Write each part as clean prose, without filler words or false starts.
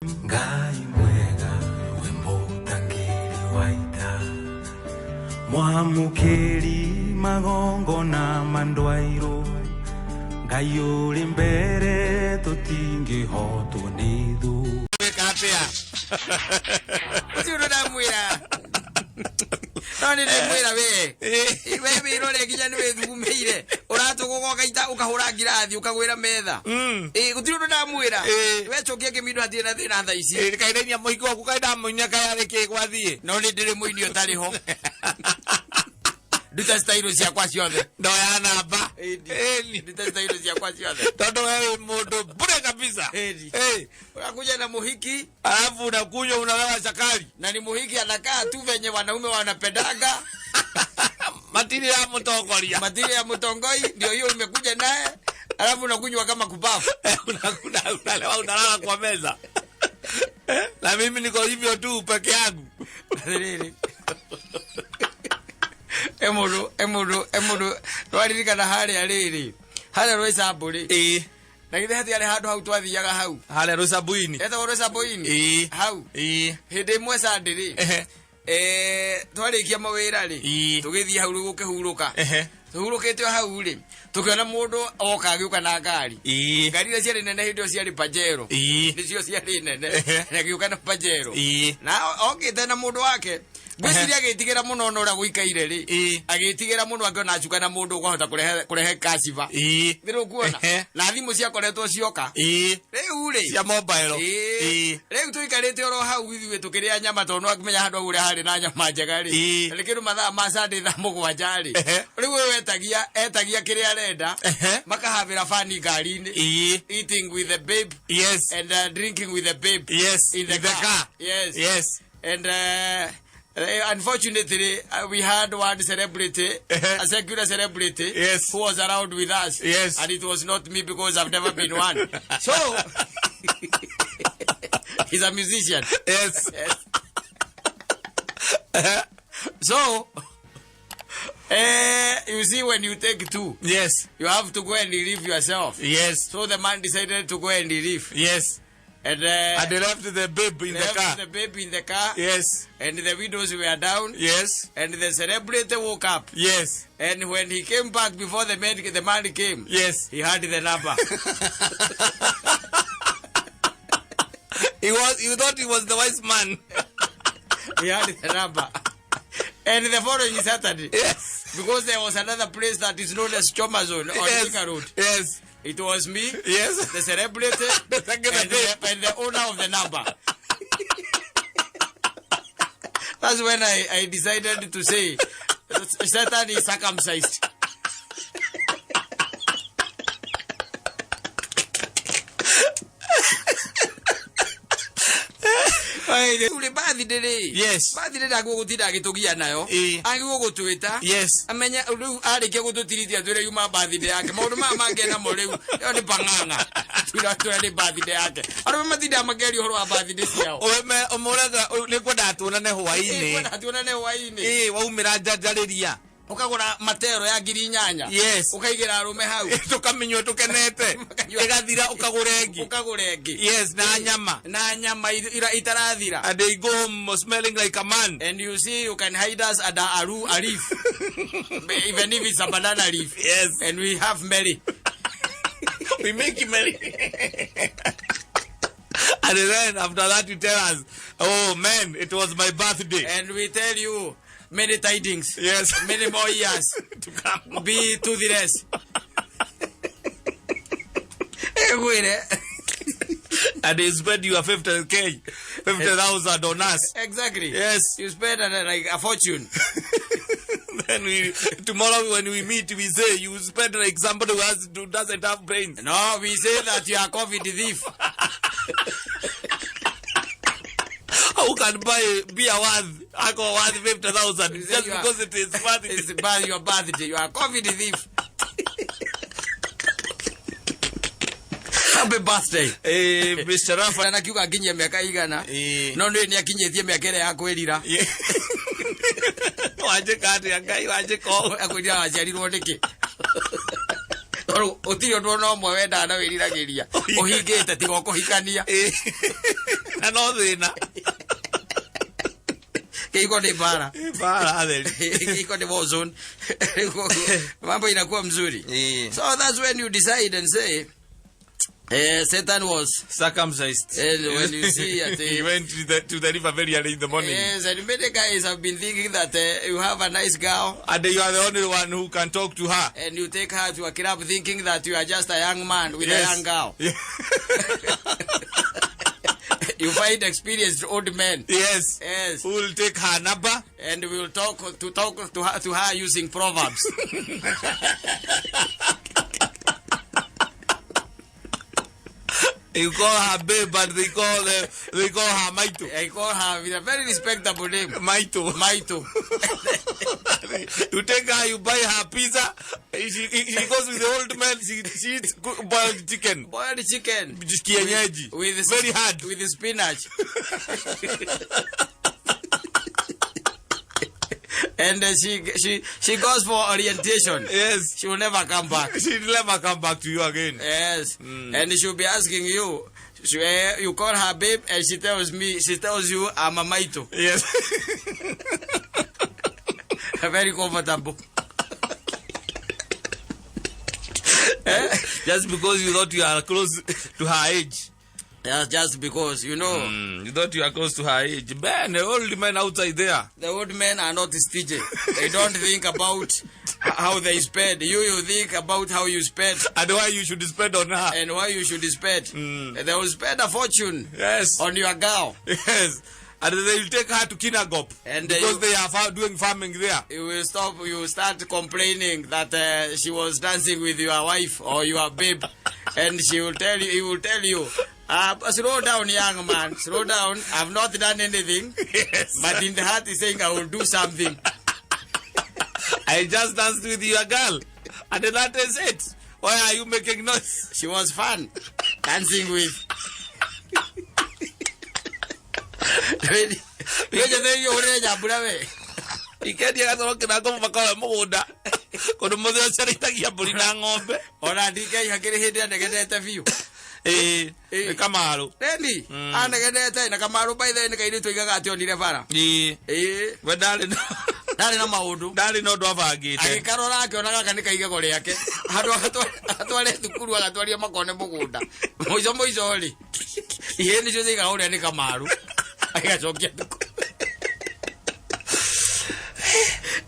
Ngai mwega we mũtangĩri wa ita, mwamũkĩri magongona ma ndwairũ, Ngai ũrĩ mbere tũtingĩhotwo nĩ thũ. Wĩka atĩa? Ũcio ũndũ ndamwĩra. No nĩ ndĩmwĩra we. We wĩrore nginya nĩ wĩthugumĩire. Ũratũgũga ũgaita ũkahũra ngirathi ũkagwĩra metha. Ĩ gũtirĩ ũndũ ndamwĩra. We cokia kĩmindo hatirĩ na thĩna thaa ici. Ĩ, kaĩ ndainia mũhiki waku kaĩ ndamũinia kaĩ arĩ kĩ gwathiĩ? No nĩ ndĩrĩ mũini ũtarĩ ho. Nduta style ciakwa ciothe. Ndoya namba. Ĩni. Nduta style ciakwa ciothe. Tondũ we wĩ mũndũ bure kabisa. Ĩni. Ĩ, Unakuja na muhiki alafu unakunywa unalewa chakari. Na ni muhiki anakaa tu venye wanaume wanapendanga. Matiri ya mũtongoria. Matiri ya mutongoi ndio hiyo imekuja naye, alafu unakunywa kama kubafu. Unalewa unalala kwa meza. Eh, na mimi niko hivyo tu peke yangu. Rĩrĩ emũndũ emũndũ emũndũ twaririkana harĩa rĩrĩ harĩa rwĩcambũ rĩ na githĩ hatiarĩ handũ hau twathiaga hau Harĩa rũcabu-inĩ. Etagwo rwĩcambũ-inĩ. Hau hĩndĩ ĩmwe Sunday rĩ, twarĩkia mawĩra rĩ, tũgĩthiĩ hau rĩu gũkĩhurũka. Tũhurũkĩte o hau rĩ, tũkĩona mũndũ oka agĩũka na ngari. Ngari iria ciarĩ nene hĩndĩ ĩyo ciarĩ Pajero. Nĩcio ciarĩ nene. Na agĩũka na Pajero. Na okĩte na mũndũ wake. Ngwĩciria agĩtigĩra mũno ona ũrĩa gũikaire rĩ. Agĩtigĩra mũno akĩona acuka na mũndũ ũkũhota kũrehe kaciba. Nĩ ũkuona? Na thimũ ciakoretwo cioka. Rĩu rĩ. Cia mobile. Rĩu tũikarĩte oro hau ithuĩ tũkĩrĩa nyama tondũ no akĩmenya handũ hau ũrĩa harĩ na nyama njega rĩ. Na nĩ kĩndũ mathaa ma Sunday thaa 7 rĩ. Rĩu ũyũ etagia kĩrĩa arenda. Makahavĩra bani ngari-inĩ. Eating with the babe. And drinking with the babe. In the In the car. car. Yes. Yes. And unfortunately, we had one celebrity, a secular celebrity, who was around with us. And it was not me because I've never been one. So, he's a musician. Yes. So, you see, when you take two, you have to go and relieve yourself. So the man decided to go and relieve. And And they left the babe in the left car. the babe in the car. And the windows were down. And the celebrity woke up. And when he came back before the man came. He had the number. He was. He thought he was the wise man. He had the number. And the following Saturday. Because there was another place that is known as Choma Zone on Thika Road. It was me. The celebrity. The second day. And the owner of the number. That's when I decided to say, Satan is circumcised. Uri birthday rĩ. Birthday ndagwo gũtinda agĩtũgia nayo. Agĩrĩirwo gũtwĩta. Amenye rĩu arĩkia gũtũtirithia twĩre yuma birthday yake. Maũndũ maya mangĩ namo rĩu ĩyo nĩ pang'ang'a. Twĩra twĩra nĩ birthday yake. Arũme matindaga makĩaria ũhoro wa birthday ciao. Ũmũraga nĩ kwendaga tuonane hwaĩ-inĩ. Kwenda tuonane hwaĩ-inĩ. Waumĩra njanjarĩria. Ũkagũra matero ya 8,000. Ũkaigĩra arũme hau. Tũkaminyua tũkenete. Makanyua. Ĩgathira ũkagũra ĩngĩ. Ũkagũra ĩngĩ. Yes, na nyama. Na nyama itarathira. And they go home smelling like a man. And you see, you can hide us under a leaf. Even if it's a banana leaf. And we have merry. We make you merry. And then after that you tell us, oh man, it was my birthday. And we tell you many tidings. Many more years. To come. Be to the rest. Egwire. And they spend your 50K, 50,000 on us. Exactly. Yes. You spend like a fortune. Then tomorrow when we meet, we say you spend like somebody who doesn't have brains. No, we say that you are COVID thief. How can buy beer worth alcohol worth 50,000 You say just you are because it is worth it? It's bad, your birthday. You are COVID thief. Happy birthday. Mister Rafa. Na kiuga nginyie mĩaka igana. No nĩ nĩ akinyĩtie mĩaka ĩrĩa ya kwĩrira. Wanjĩka atĩa Ngai, wanjĩka ũũ? Akwĩrira waciarirwo nĩkĩ? Tondũ gũtirĩ ũndũ ona ũmwe wendaga na wĩriragĩria. Ũhingĩte tiga ũkũhikania. No thĩna. Kĩhiko nĩ mbara. Mbara theri. Kĩhiko nĩ war zone. Mambo inakuwa mzuri. Eh. So that's when you decide and say, Satan was Circumcised. And when you see at the- He went to the river very early in the morning. Yes, and many guys have been thinking that you have a nice girl And you are the only one who can talk to her. And you take her to a club thinking that you are just a young man with a young girl. You find experienced old men. Yes. Who will take her number? And we will talk to her using proverbs. You call her babe, but they call her Maito. I call her with a very respectable name. Maito. Maito. You take her, you buy her pizza. She goes with the old man. She eats boiled chicken. Boiled chicken. Kienyeji. With Very hard. With spinach. And she goes for orientation. She will never come back. She'll never come back to you again. Yes. And she'll be asking you. You call her babe, and she tells you, "I'm a maito." Very comfortable. Just because you thought you are close to her age. Yeah, just because. You thought you are close to her age. Man, the old men outside there. The old men are not stingy. They don't think about how they spend. You think about how you spend. And why you should spend on her. And why you should spend. They will spend a fortune on your girl. Yes. And they will take her to Kinangop. And because they are doing farming there. You will stop. You will start complaining that she was dancing with your wife or your babe, and she will tell you. He will tell you, "Slow down, young man. Slow down. I've not done anything." But in the heart, he's saying, "I will do something." I just danced with your girl. And that is it. Why are you making noise? She was fun dancing with. Nĩnjĩthĩirio ũrĩre nyambura we. Ikendia gatoro kĩrango mũbaka ũrĩa mũgũnda kũndũ mũthĩ ũcarĩithagia mbũri na ng'ombe. Ona ndikei hakĩrĩ hĩndĩ anegenete biũ. Ĩĩ. Ĩĩ. Nĩ Kamaru. Reni anegenete na Kamaru, by the way, nĩ kairĩtu oigaga atĩ onire bara. Ĩĩ. Ĩĩ. We ndarĩ na Ndarĩ na maũndũ. Ndarĩ na ũndũ abangĩte. Agĩkarora akĩona gaka nĩ kaigego rĩake, handũ agatware thukuru, agatwaria makone mũgũnda, mũico mũico rĩ, ihĩĩ nĩcio ciaigaga ũrĩa nĩ Kamaru, agĩgacokia thukuru.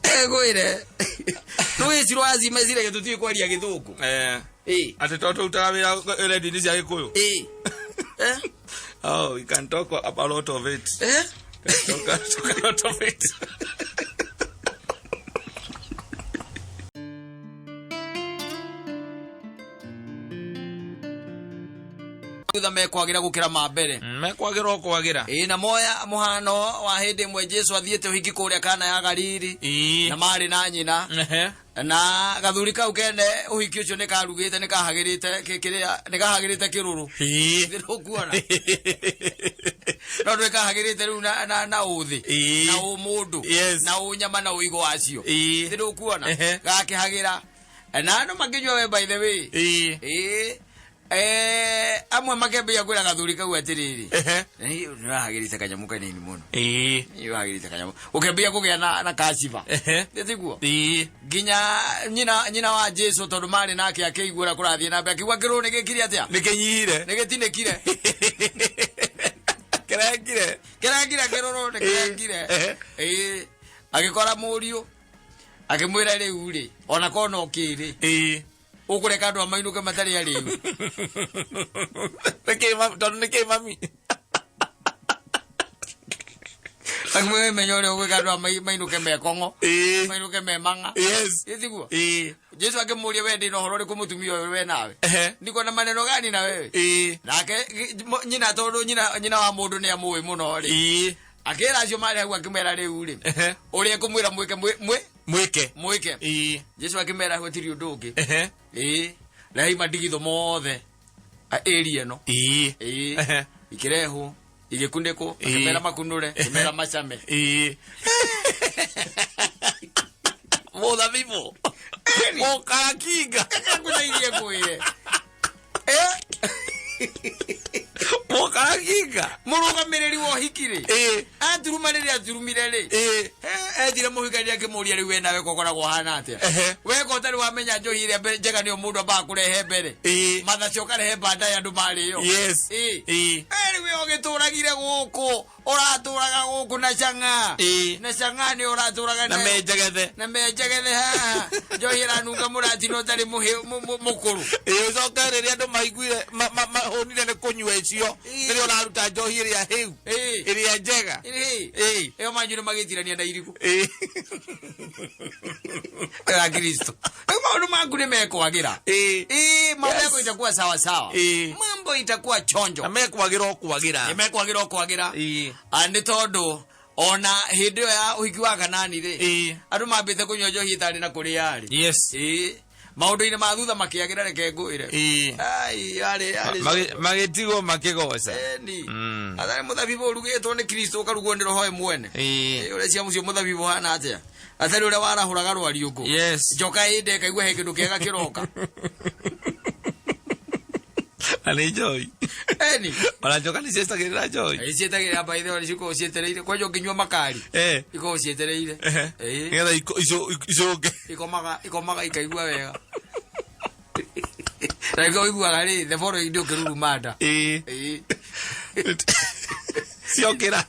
Egwĩre nĩwĩcirwo acima cirege tũtiũĩ kwaria Gĩthũngũ. Eh. Ĩĩ. Atĩ to tũrutaga wĩra redio-inĩ cia Gĩkũyũ. Ĩĩ. Eh? Oh, we can talk a lot of it. Eh? Talk a lot of it. Thutha mekwagĩra gũkĩra ma mbere. Mekwagĩra o kwagĩra. Ĩĩ, na moya mũhano wa hĩndĩ ĩmwe Jesu athiĩte ũhiki kũrĩa Kana ya Galili na marĩ na nyina na gathuri kau kene ũhiki ũcio nĩ karugĩte, nĩ kahagĩrĩte kĩrĩa nĩ kahagĩrĩte kĩrũrũ. Ndũkuona no ndwĩ kahagĩrĩte rĩu na ũthĩ na ũmũndũ na ũnyama na ũigo wacio. Ndũkuona gakĩhagĩra na andũ makĩnyua we, by the way. Ĩĩ, amwe makĩambia kwĩra gathuri kau atĩrĩrĩ, nĩũrahagĩrĩte kanyamũ kanini mũno. Nĩũrahagĩrĩte kanyamũ, ũkĩambia kũgĩa na kaciba. Tiguo? Nginya nyina wa Jesu, tondũ marĩ nake, akĩigua ũrĩa kũrathiĩ na mbere, akiuga kĩrũrũ nĩ gĩkire atĩa? Nĩ kĩnyihire. Nĩ gĩtinĩkire. Kĩrengire. Kĩrengire, kĩrũrũ nĩ kĩrengire. Ĩĩ, agĩkora mũriũ, akĩmwĩra, "Rĩu rĩ, ona korwo no kĩrĩ ũkũreka andũ amainũke matarĩ arĩu?" Nĩkĩ tondũ nĩkĩ mami? Akĩmwĩra, "Menya ũrĩa ũgwĩka andũ aya mainũke mekong'o, mainũke me mang'a." Ĩtiguo? Jesu akĩmũria, "We ndĩ na ũhoro ũrĩkũ mũtumia ũyũ we nawe? Niko na maneno gani na wewe?" Nake nyina, tondũ nyina wa mũndũ nĩ amũĩ mũno rĩ, akĩra acio marĩ hau, akĩmera, "Rĩu rĩ, ũrĩa ngũmwĩra mwĩke mwĩ Mwĩke. Mwĩke." Jesu akĩmera, "Gũtirĩ ũndũ ũngĩ. Ĩĩ, rehei madigithũ mothe area ĩno." Ĩĩ. Ikĩrehwo, igĩkunĩkwo. Akĩmera makunũre, akĩmera macame. Ĩĩ, mũthabibũ ũkarakinga. Ngũteithie ngwĩre. Mũkaginga. Mũrũgamĩrĩri wa ũhiki rĩ, Ĩĩ. aturuma rĩrĩa aturumire rĩ, Ĩĩ. Ethire mũhikania akĩmũria, rĩu we nawe kokoragwo hana atĩa? Ehe. Weka ũtarĩ wamenya njohi ĩrĩa njega nĩyo mũndũ ambaga kũrehe mbere, mathacio ũkarehe baadaye andũ marĩo. Yes. Ĩĩ. Ĩĩ. Rĩu we ũgĩtũragire gũkũ, ũratũraga gũkũ na chang'aa, Ĩĩ. na chang'aa nĩ ũratũraga Na nayo. menjegethe. Na menjegethe haha njohi ĩranunga mũratino ũtarĩ mũkũrũ. Ĩĩ, ũcoke rĩrĩa andũ maiguire mahũnire nĩ kũnyua icio, Ĩĩ. nĩrĩo ũraruta njohi ĩrĩa hĩu, Ĩĩ. ĩrĩa njega. Ĩĩ. Ĩĩ. Ĩyo manyuire magĩtirania na irigũ Ĩĩ. Ya Kristo. Rĩu maũndũ maku nĩ mekwagĩra. Ĩĩ. Ĩĩ, mambo Yes. yako itakuwa sawa sawa. Ĩĩ. Mambo itakuwa chonjo. Na mekwagĩra o kwagĩra. Nĩ mekwagĩra o kwagĩra. Ĩĩ. Ah, nĩ tondũ ona hĩndĩ ĩyo ya ũhiki wa Kanani rĩ, Ĩĩ. andũ mambĩte kũnyua njohi ĩtarĩ na kũrĩa yarĩ. Yes. Ĩĩ. Maũndũ-inĩ ma thutha makĩagĩra, reke ngwĩre. Ĩĩ. Ai, yarĩ Magĩtigwo makĩgoca. Eni. Atharĩ mũthabibũ ũrugĩtwo nĩ Kristo, ũkarugwo nĩ roho we mwene. Ĩĩ. Ĩ, ũrĩa cia mũcio mũthabibũ hana atĩa? Atarĩ ũrĩa warahũraga rwariũngũ. Yes. Njoka ĩndĩ ĩkaigua he kĩndũ kĩega kĩroka. Na nĩ njohi. Eni. Ona njoka nĩ ciecagĩrĩra njohi. Ĩ, cietagĩrĩra by the way, cikoragwo cietereire. Kwanja ũngĩnyua makari. Ikoragwo cietereire. Ĩ. Nĩgetha icũnge. Ikomaga ikaigua wega. Na nĩkĩo ũiguaga rĩ, the following day ũkĩruruma nda. Ĩĩ. Ĩ. Ciokĩra.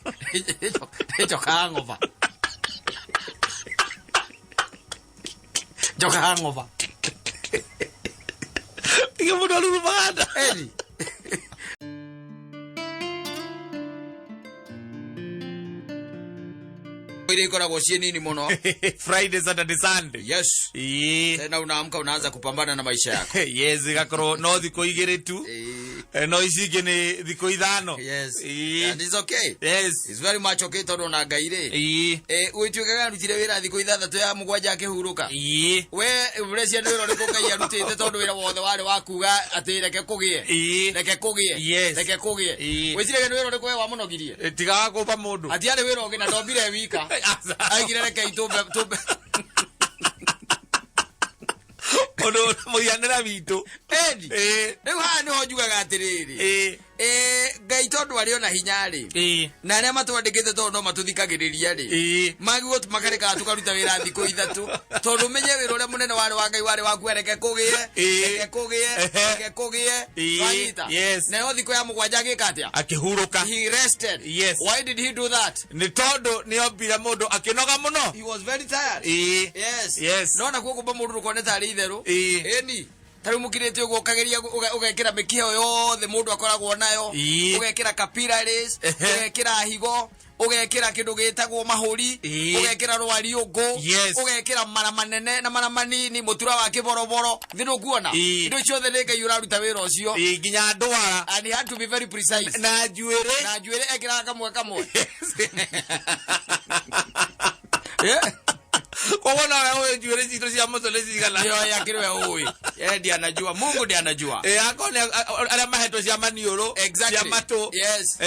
Nĩ njoka hangover. Njoka hangover. Ige mũndũ arurumaga nda. Eni. Iria ikoragwo ciĩ nini mũno. Friday, Saturday, Sunday. Yes. Ĩĩ. Tena unaamka unaanza kupambana na maisha yako. Yes, igakorwo no thikũ 2 tu. Ĩĩ. No ici ingĩ nĩ thikũ 5. Yes. Ĩĩ. And it's okay. Yes. It's very much okay tondũ ona Ngai rĩ, Ĩĩ. Gwĩtuĩkaga arutire wĩra thikũ 6, ya 7 akĩhurũka. Ĩĩ. We ũreciria nĩ wĩra ũrĩkũ Ngai arutĩte, tondũ wĩra wothe warĩ wa kuga atĩ reke kũgĩe. Ĩĩ. Reke kũgĩe. Yes. Reke kũgĩe. Ĩĩ. Wĩciragia nĩ wĩra ũrĩkũ we wamũnogirie? Tigaga kũmba mũndũ. Hatiarĩ wĩra ũngĩ na ndombire wika. Aca. Aigire reke itũmbe tũmbe. Ũndũ mũhianĩre witũ. Eni. Ĩĩ. Rĩu haha nĩho njugaga atĩrĩrĩ. Ĩĩ. Ngai tondũ arĩ ona hinya rĩ, Ĩĩ. na arĩa matwandĩkĩte tondũ no matũthikagĩrĩria rĩ, Ĩĩ. magwo makarekaga tũkaruta wĩra thikũ 3, tondũ ũmenye wĩra ũrĩa mũnene warĩ wa Ngai warĩ waku reke kũgĩe, Ĩĩ. reke kũgĩe, Ehe. reke kũgĩe. Ĩĩ. Wanyita? Yes. Nayo thikũ ya 7 agĩka atĩa? Akĩhurũka. He rested. Yes. Why did he do that? Nĩ tondũ nĩ ombire mũndũ akĩnoga mũno. He was very tired. Ĩĩ. Yes. Yes. No nakuo kũmba mũndũ ndũkone tarĩ itherũ. Ĩĩ. Ĩni. Ta rĩu mũkirĩte ũguo ũkageria ũgekĩra mĩkiha ĩyo yothe mũndũ akoragwo nayo, Ĩĩ. ũgekĩra capillaries, Ehe. ũgekĩra higo, ũgekĩra kĩndũ gĩtagwo mahũri, Ĩĩ. ũgekĩra rwariũngũ, Yes. ũgekĩra mara manene na mara manini, mũtura wa kĩboroboro thĩ ndũkuona. Ĩĩ. Indo ciothe nĩ Ngai ũraruta wĩra ũcio. Ĩĩ, nginya ndwara. And he had to be very precise. Na njuĩrĩ. Na njuĩrĩ ekĩraga kamwe kamwe. Yeah. Koguo nowe ũĩ njuĩrĩ citũ cia mũtwe nĩ cigana. Ndio yake we ũĩ. Yeye ndiye anajua, Mungu ndiye anajua. Ĩĩ, akorwo nĩ arĩa mahetwo cia maniũrũ, Exactly. cia matũ, Yes.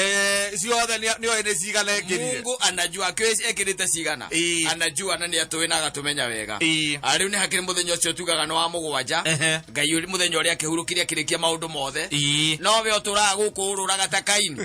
ciothe nĩoĩ nĩ cigana ekĩrire. Mungu anajua akĩũĩ ekĩrĩte cigana. Ĩĩ. Anajua na nĩ atũĩ na agatũmenya wega. Ĩĩ. Ah, rĩu nĩ hakĩrĩ mũthenya ũcio tugaga nĩ wa 7. Ehe. Ngai mũthenya ũrĩa akĩhurũkire akĩrĩkia maũndũ mothe. Ĩĩ. No we ũtũraga gũkũ ũrũraga ta Kaini,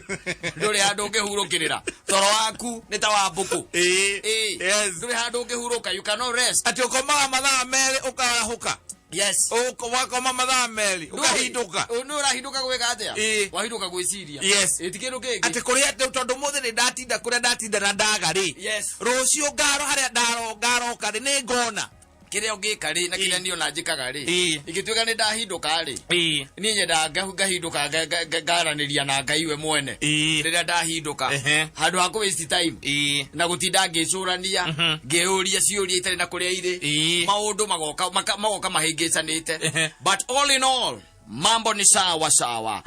ndũrĩ handũ ũngĩhurũkĩrĩra, toro waku nĩ ta wa mbũkũ. Ĩĩ. Ĩĩ. Yes. Ndũrĩ handũ ũngĩhurũka, you cannot rest. Atĩ ũkomaga mathaa 2 ũkarahũka. Yes. Wakoma mathaa 2 ũkahindũka. Nĩ ũrahindũka gwĩka atĩa? Ĩĩ. Wahindũka gwĩciria. Yes. Ĩ, ti kĩndũ kĩngĩ. Atĩ kũrĩa tondũ mũthĩ nĩ ndatinda kũrĩa ndatinda na ndaga rĩ, Yes. rũciũ ngaro harĩa ngaroka rĩ, nĩ ngona. Kĩrĩa ũngĩka rĩ, na kĩrĩa Ĩĩ. niĩ ona njĩkaga rĩ, Ĩĩ. ingĩtuĩka nĩ ndahindũka rĩ, Ĩĩ. niĩ nyendaga ngahindũka ngaranĩria na Ngai we mwene. Ĩĩ. Rĩrĩa ndahindũka, Ehe. handũ ha kũ waste time Ĩĩ. na gũtinda ngĩcũrania, ngĩũria ciũria itarĩ na kũrĩa irĩ, Ĩĩ. maũndũ magoka magoka mahĩngĩcanĩte. Ehe. But all in all, mambo ni sawa sawa.